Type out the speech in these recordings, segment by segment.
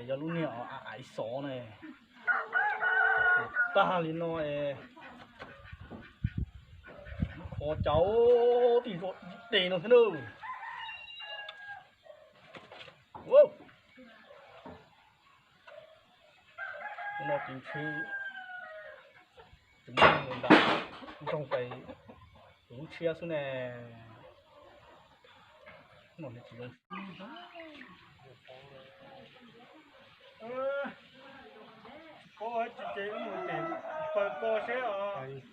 Yog lub niag aiv xov ne, tag li no es kho cas tij zog ib teg no thiab na. No ces ntshe tsis muaj neeg nram nroog pem tus lub tshiab xwb ne. Tsis paub tsis ces wb mus pem pawg ko seb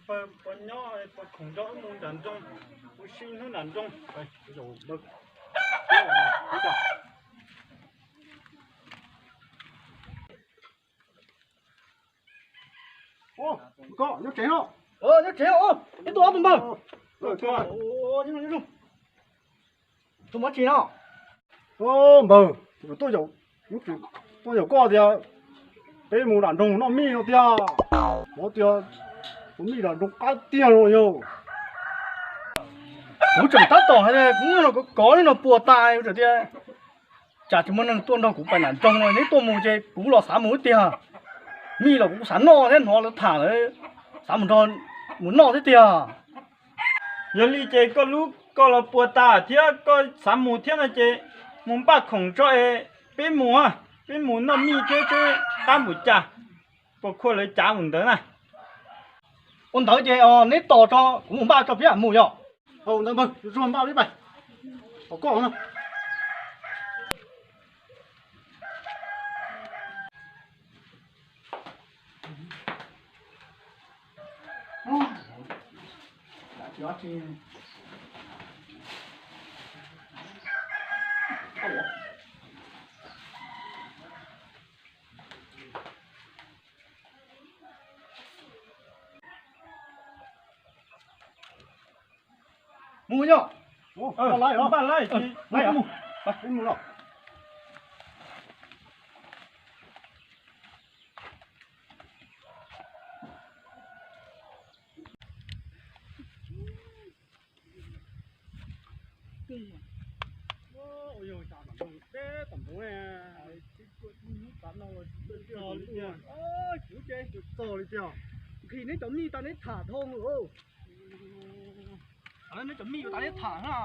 pawg puas nyob, puas khoom nrog wb mus nram nroog, ua si hnub nram nroog. Koj nyob tsev no. Nyob tsev, ib tug ob tug npawg. Tus muaj tsis no. Npawg, tuaj yaum koj tias peb mus nram nroog noj mij no tiag. Ua tias tus mij nram nroog qab tiag no yog. Kuv tseem tab tom hais tias kuv muaj los kov kov li no puas tas, kuv tseem tias tsam tsis muaj neeg tuaj nrog kuv pais nram nroog no, neb tuaj mus ces kuv los xav mus tiag. Mij los kuv xav noj thiab, hnov lawv tham lawm, xav mus nrog mus noj thiab tiag. Yog li ces koj lub koj los puas tas thiab koj xav mus thiab no ces mus npaj khoom tso es peb mus, peb mus noj mij thiab seb qab npaum cas, puas khuam lawv cav mus ntawd na. Ua ntawd ces neb tos tso, kuv mus npaj tso peb mus yom. Ntawd npawg, npaj peb pais. Hos koj no. Mus yog. Npaj laib, npaj laib, mus los. Nqhis neb cov mij tas neb tham dhau lawm. Neb cov mij tas neb tham na.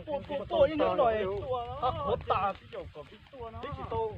Tuaj tuaj ib hnub no, qhuav tas, tib tsis tau.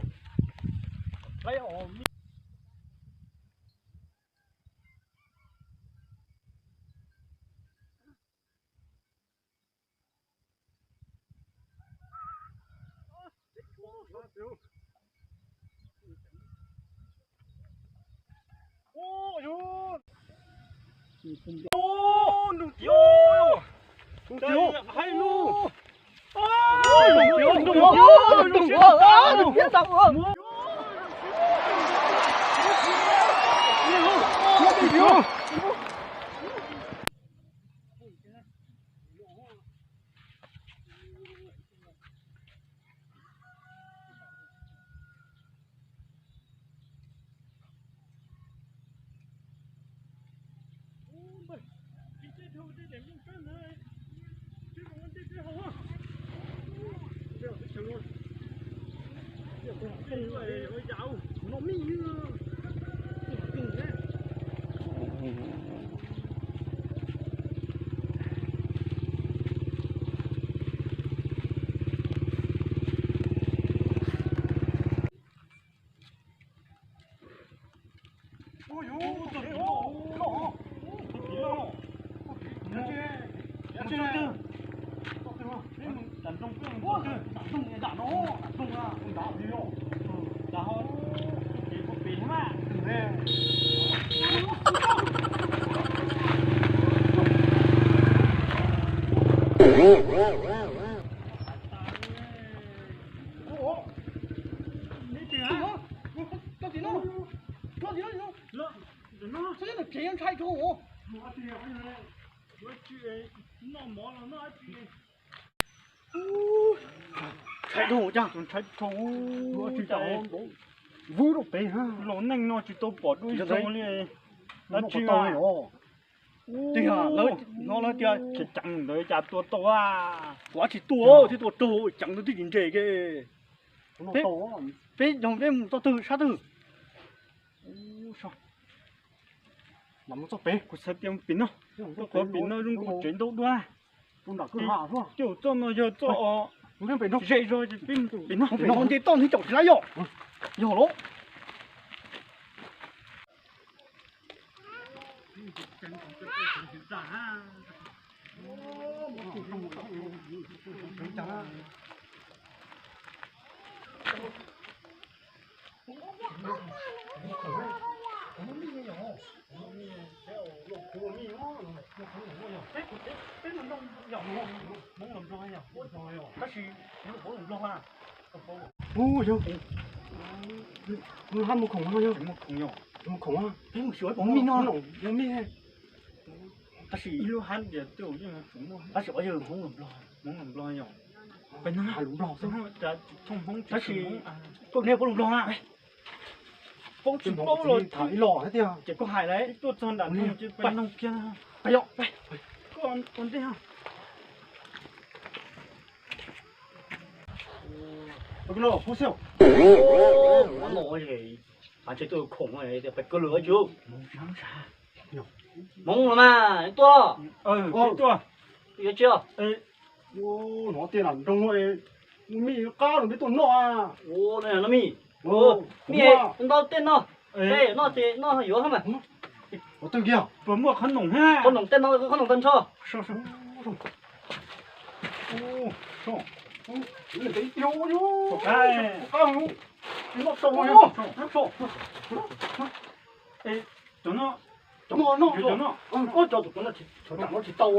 Ntshai dhau cas, ntshai dhau, vwb rau pem, los neej no tsis tau pom dua ib zaug li. Dab tsi os? Tiag, lawv no lawv tias ceev ntawd cas tua tau a? Kuv tsis tua, thiab tua raug ceev ntawd twb tsis ntse ke. Peb, peb yog peb mus txoj twg sab twg? Kuv xav tias pem no, tuaj qhov pem no zoo nkaus tsev ntau dua. Ces txoj no yog txoj ze zog ces peb mus pem no. Pem no nce toj nws caum tsis lawm yog. Yog lawm. Ub, yog, nws hab mus khoom no yog, mus khoom, peb mus xyuas ib pob mij no, yog mij. Tab sis ib lub hab tias twb yeej tab sis ua yog Hmoob los Nplog, Hmoob los Nplog yog, peb nug hais lus Nplog xwb, tab sis koj niag paub lus Nplog na. Paub tsis paub los tham ib los thiab tiag. Ces koj hais lawm, tuaj txog nram no ces peb nug kiag. Peb yog, koj ua ntej. Ua no, ua no, pais kawg lawm tsis. Hmoob los mas, tuaj, tuaj, yuav tsis. Hnov tias nram nroog muaj mij qab rau peb tuaj noj. Ua no, mij, mij ntau tej no, tej no ces noj yuav mas. Puas muaj qhob noom, qhob noom tej no, qhob noom tag nrho. Cov no, cov no, cov no tsis tau.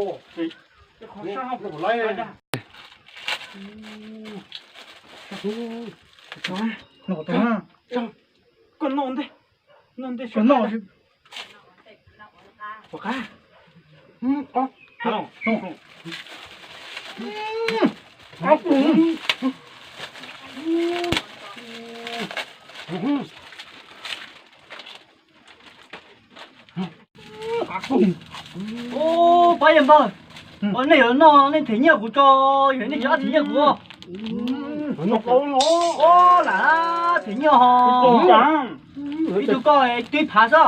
Koj noj ntej, noj ntej, koj noj. Ub, pab yawg npawg, nej yuav noj nej them nyiaj kuv tso, yog nej tsis them nyiaj kuv. Ob lam them nyiaj ho, ib tug koj twb phav xwb.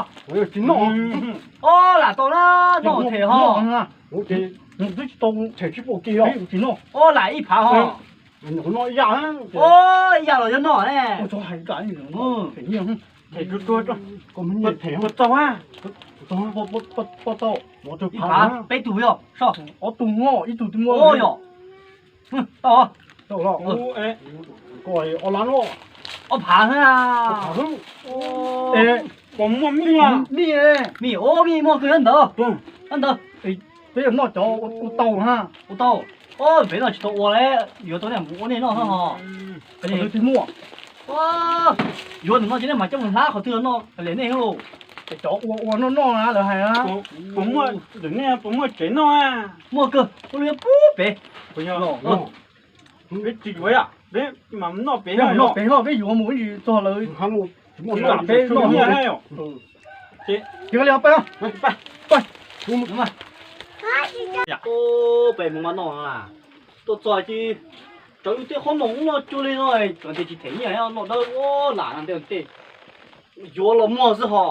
Ob lam tau na, noj them ho. Ob lam ib phav ho. Ib yam los yuav noj ne. Ib phav peb tug yog soj. Ob tug noj ib tug twb muab yog. Tau, ob lab no, ob phav xwb. Puas muaj mij? Mij, mij, ua mij muaj kawg ntawd. Ntawd peb yuav noj cov ua tau na. Ua tau. Peb noj tsis tau ua li, yuav tau nej mus ua nej noj xwb ho. Twb muaj. Yuav nws no ces nej mam coj mus hlab qhov twg noj li nej lauj. Cov ua ua noj noj na lawv hais na. Puas muaj, ntawm nej puas muaj tsev noj? Muaj kawg, ua li pub pem. Peb tsis yuav, peb mam noj pem no, peb yuav mus ib txog lawv. Peb noj, peb Hmoob mas noj na, tuaj txog ces tsawv tej qhob noom no cuag li no, tseem tias tsis them nyiaj, noj dawb lam no tej tej, yuav los muag xwb ho.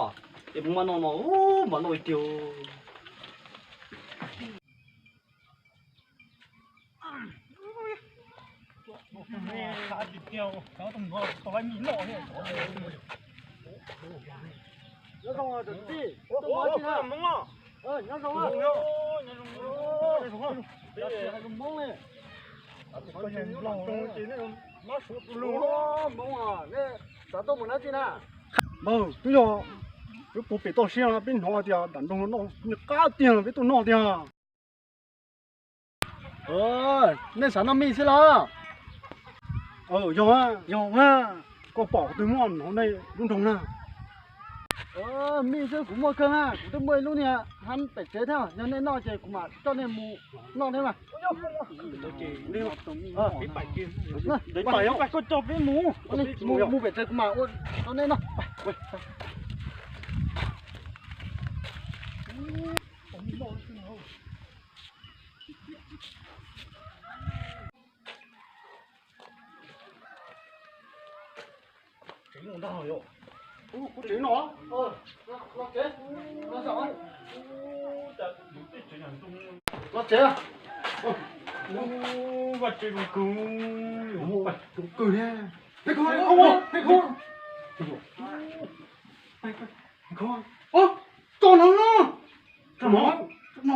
Ces Hmoob mas noj no, mas noj tiag. Npawg, twb yog wb puag pem toj siab no peb hnov tias nram nroog no noj qab tiag, peb tuaj noj tiag. Nej xav noj mij xwb los? Yog, yog, koj pom qhov twg muaj no nej lub nroog na. Mij xwb kuv muaj kawg na, kuv twb muaj ib lub niag hab pem tsev thiab, yog nej noj ces kuv mam coj nej mus noj thiab mas. Koj coj peb mus, mus pem tsev kuv mam ua rau nej noj. Kuv tsev no, los tsev, los tsev, vaj tsev zoo kawg, zoo kawg thiab. Peb kho, peb kho, peb kho, tso no, tso no, tso no,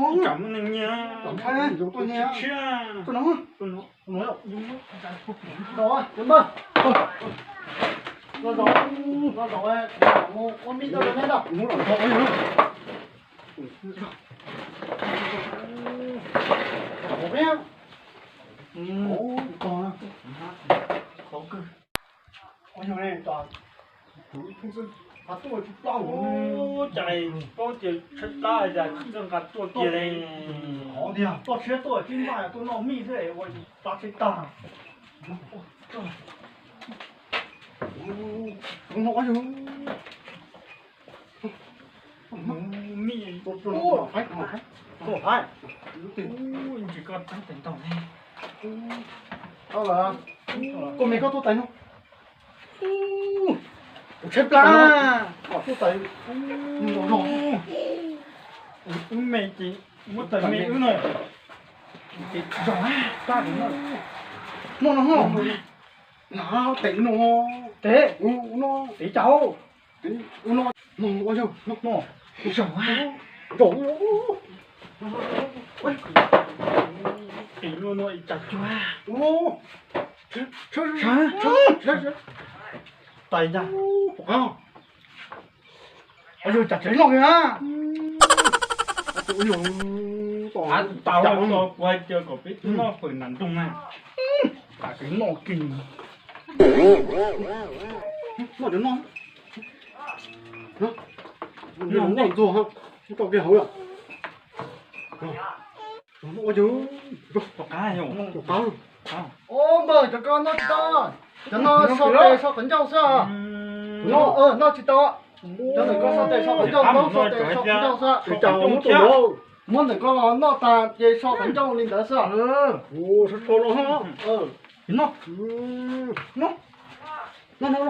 tso no, tso no, los zaum, los zaum, ua mij tau neb ntag. Ub, cas paub tias tshaib plab cas tsis txawj nqa tuaj kiag li. Qhov tiag, toj siab tuaj tsis npaj tuaj noj mij xwb ua plab tshaib tag. Mij, tuaj haib, ntsis koj txeeb tes ntaug ne. Koj me koj tuaj tais no. Kuv tshaib plab, kom tuaj tais. Wb me ces muab tais me wb no. Ces zog, noj no ho. Tes no, tes, tes cas, tes no, no, no, zog, zog, tais cas, tais cas, yog cas tsev no na. Kuv hais tias kom peb tuaj noj fawm nram nroog na. Tsev no kis, noj cov no, noj ntxuag, tau kiag hauv lawm. Ua yog, cov qab, npawg, cov ko noj tsis tau, cov no so tes so qhov ncauj xwb. Noj tsis tau, cov ntawm ko so tes so qhov ncauj, so tes so qhov ncauj xwb. Muab ntawm ko los noj tas ces so qhov ncauj li ntawd xwb. Noj, noj, noj,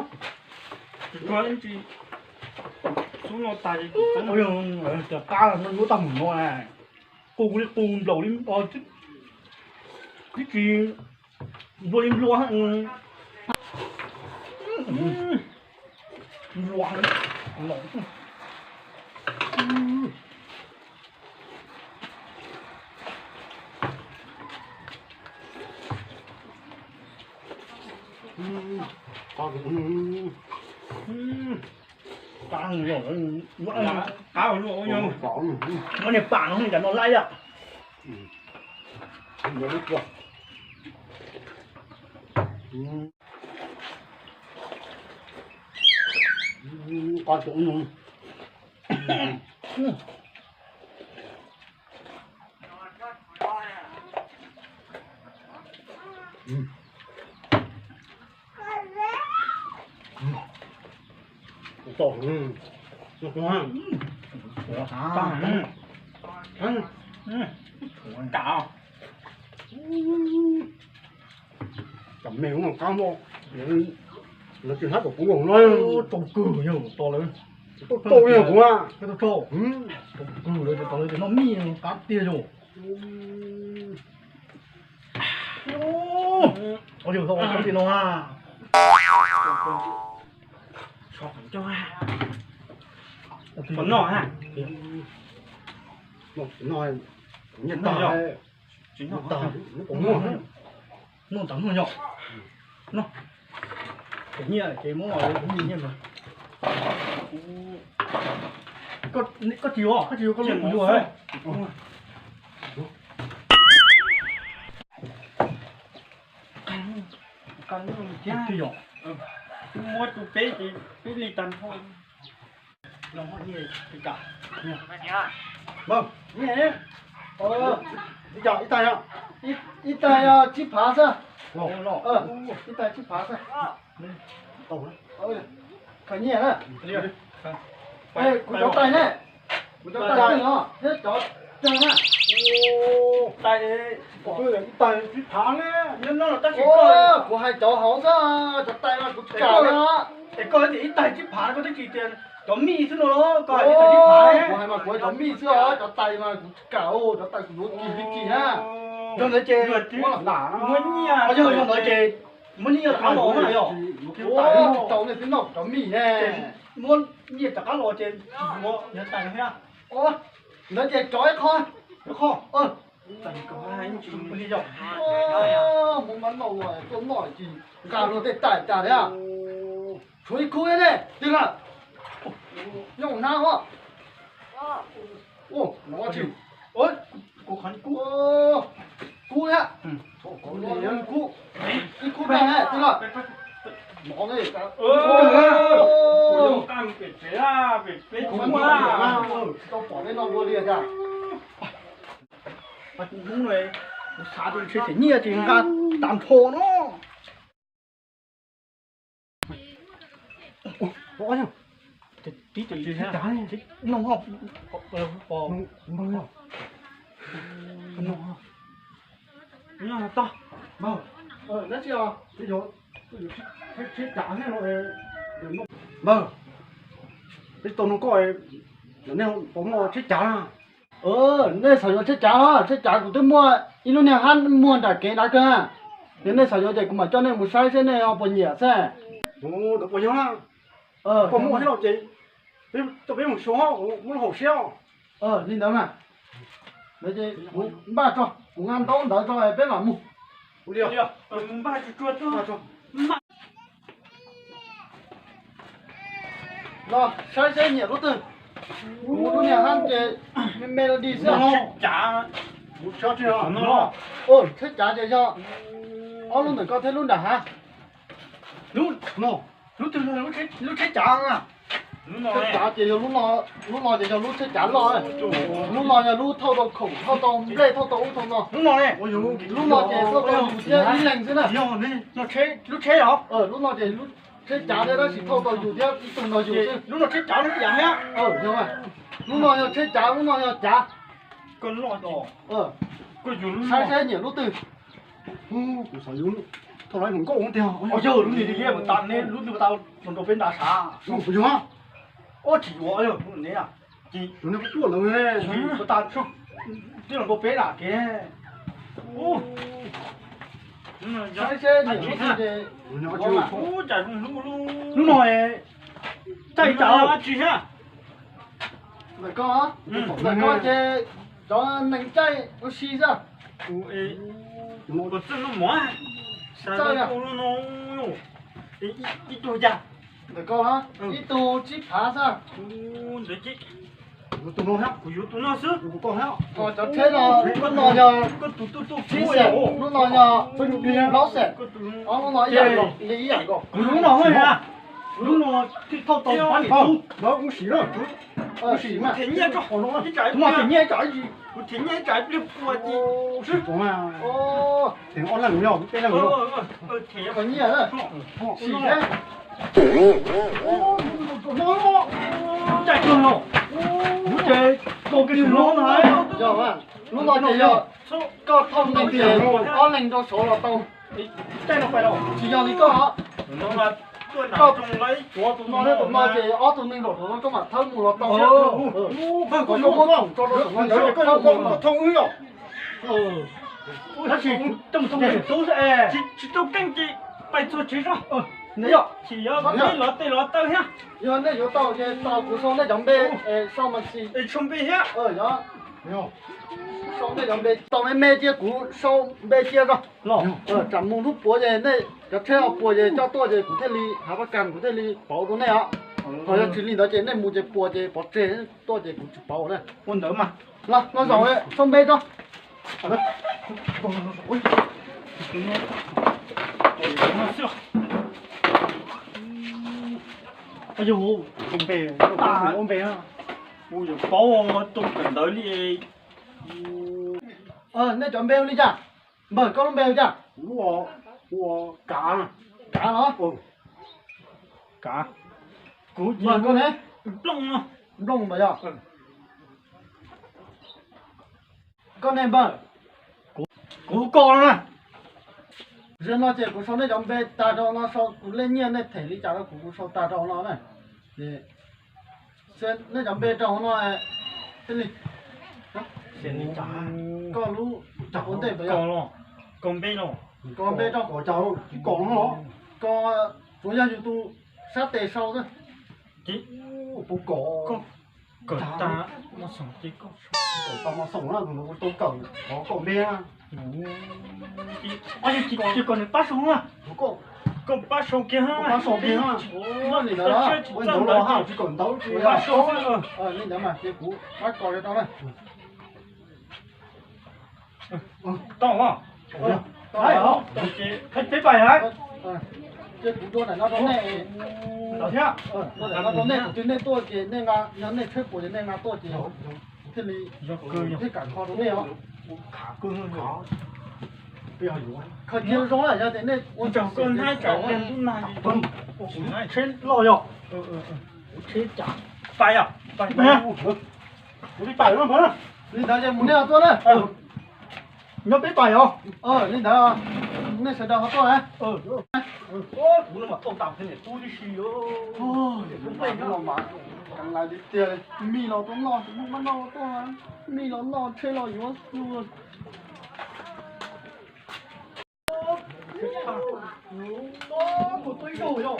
xub no tas, cov qab no yuav tag mus no, qus li qus, nplaum li, tib tsis nplua li nplua, nplua. Qab luaj, muab niag pam no cas no laib yom. Cov me ub no qab no, lawv tsis hab kom kuv los no. Tau kawg yog to lawm. Tau yog kuv, tau kawg lawm, tau lawm ces noj mij qab tiag yog. Ua yog tau qab tiag no a. Tsis noj, noj, noj, noj, noj tas noj yom. Noj, nyiaj ces muab nyiaj mas. Koj tsis yuav, koj tsis yuav, koj yuav kuv yuav. Muab rau peb ces peb li tag nrho. Ib tais, ib tais tsib phav xwb. Ib tais tsib phav xwb. Khaws nyiaj na. Kuv cov tais ne, kuv cov tais twg no thiab cov cag na. Ib tais tsib phav ne, kuv hais cov hauv xwb, cov tais mas kuv tsis kam li os. Es koj tias ib tais tsib phav koj twb tsis tias cov mij xwb no los koj hais ib tais tsib phav. Kuv hais mas kuv cov mij xwb os, cov tais mas kuv tsis kam, cov tais kuv yuav kis li kis na. Yog ntawd ces muab nyiaj, yog ntawd ces muab nyiaj rov qab los na yog. Kuv tsis tau nej twb noj kuv cov mij ne. Muab nyiaj rov qab los ces yuav tais thiab. Ntawd ces rov ib qho, ib qho. Hmoob mab noj ua tuaj noj ces nqa luag tej tais tas thiab. Tshuav ib khub thiab ne, twg lawm? Yooj hnab os. Kub thiab, kub, ib khub dag ne, twg lawm? Mov ne. Tsis tau pom nej noj dua li cas. Kuv xav tias ntshe them nyiaj ces nqa tas nrho no. Tib tug tib cav no, npawg, npawg, peb tau nug koj, nej puas muaj tsheb cav? Nej xav yuav tsheb cav los? Tsheb cav kuv twb muaj ib lub niag hab muag nram kev dav kawg, yog nej xav yuav ces kuv mam coj nej mus saib seb nej ho puas nyiam xwb. Puas yog? Koj muaj thiab los ces coj peb mus xyuas, muab lub haum siab. Li ntawd mas, kuv npaj tso, kuv nqa ntaub ntawv tso peb mam mus. Los saib seb nyiam lub twg. Kuv lub niag hab ces me me li xwb. Tsheb cav ces yog ob lub ntawm koj thiab lub nram hav. Lub tsheb cav, tsheb cav ces yog lub no ces yog lub tsheb cav loj. Lub no yog lub thauj tau khoom, thauj tau nplej, thauj tau ub thauj no. Lub no ces thauj tau yus thiab ib leeg xwb na. Lub tsheb os, lub no ces lub tsheb cav thiab tab sis thauj tau yus thiab ib tug nrog yus xwb. Lub no tsheb cav thiab. Lub no yog tsheb cav, lub no yog cav. Saib saib nyiam lub twg. Kuv xav yuav thauj lawv hluas nkauj tiag. Yog lub nws tiag, lub nws tau los nrog peb nram sav. Yog, tsis yuav, ne, ces tuaj lawm, tij los nrog peb nram kev. Saib seb nyiam lub twg ces. Lub no caij ib tas. Ntawm koj, ntawm koj ces cov nees caij ua si xwb. Txawj, ntawm koj ib tug tsib phav xwb. Kuv yuav tus no xwb. Cov tsheb no, lub no yog tsib xees, lub no yog plaub xees, ob lub no ib yam nkaus. Kuv lub no, lub no thiaj thauj tau pab niam tub. Them nyiaj rau, kuv them nyiaj ib tsam ib tsam ib pliag puas ces. Them ob leeg yog peb leeg. Them nyiaj, sim seb. Caij kawg no, kuv ces tau kiag tus no na. Yog, lub no ces yog koj thauj neeg ces ob leeg rau saud los tau. Tsis yog li koj, koj tuav tus no thiab tus no ces ob tug neeg nram saud no koj mam thawb mus los tau. Koj muab khoom tso rau saum no ces koj thauj wb yom. Tab sis coj mus thauj niam tub xwb es tsis tau keej ces pais txog tsev tso. Yog, tsis yog peb los tej los taw thiab. Yog nej yuav tau ces tau, kuv sau nej cov npe, sau mas xis, sau npe thiab. Sau nej cov npe, tau me me cia kuv sau npe cia tso. Tsam mus hnub puav ces nej cov tsheb ho puas ces coj tuaj ces kuv thiaj li hav pab kas kuv thiaj li pauv rau nej os. Ho yog tsis li ntawd ces nej mus ces puas ces pov tseg tuaj ces kuv tsis pauv na. Ua ntawd mas, los no zaum sau npe tso. Ua npe, ua npe, kuv yuav paub tau kawm ntawv li. Nej cov npe hu li cas? Npawg, koj lub npe hu cas? Kav, Kav los? Kav. Kuv, npawg, koj ne? Nplooj, Nplooj mas yog. Koj ne npawg? Kuv, kuv koj na. Zaum no ces kuv sau nej cov npe tag rau no, sau tus lej nyiaj nej them li cas rau kuv, kuv sau tag rau no na. Ces nej cov npe rau hauv no thiaj li. Koj lub ua ntej, koj npe no, koj npe rau, koj tsuav yog yus tus sab tes sau xwb. Kawm tag mos xoom ces koj, kawm tag mos xoom na, kuv tau kawm qhov koj npe na. Tsis kawm nws pab sau na. Koj pab sau kiag, pab sau kiag. Li ntawd los tsis kawm ntau, tsis pab sau. Li ntawd mas ces kuv pab kos rau na. Tau, peb pais hab. Ces kuv dua daim no rau nej, dua daim no rau nej, thaum twg nej tuaj ces nej nqa, yog nej tsheb puas ces nej nqa tuaj ces thiaj li, thiaj kam kho rau nej os. Khaws cia zoo na, yog tias nej ua tsaug koj nab tsam tsheb loj yog, tsheb cas pais, pais, kuv li pais no. Li ntawd ces mus nej ho tuaj na. Nyob peb pais os. Li ntawd nej sawv daws ho tuaj na. Kuv no mas tau tas thiab niam tub tib si. Lais li tiag, mij los tuaj noj, tus muaj mab noj tuaj, mij los noj tsheb los yuav xwb. Kuv tuaj ib zaug yog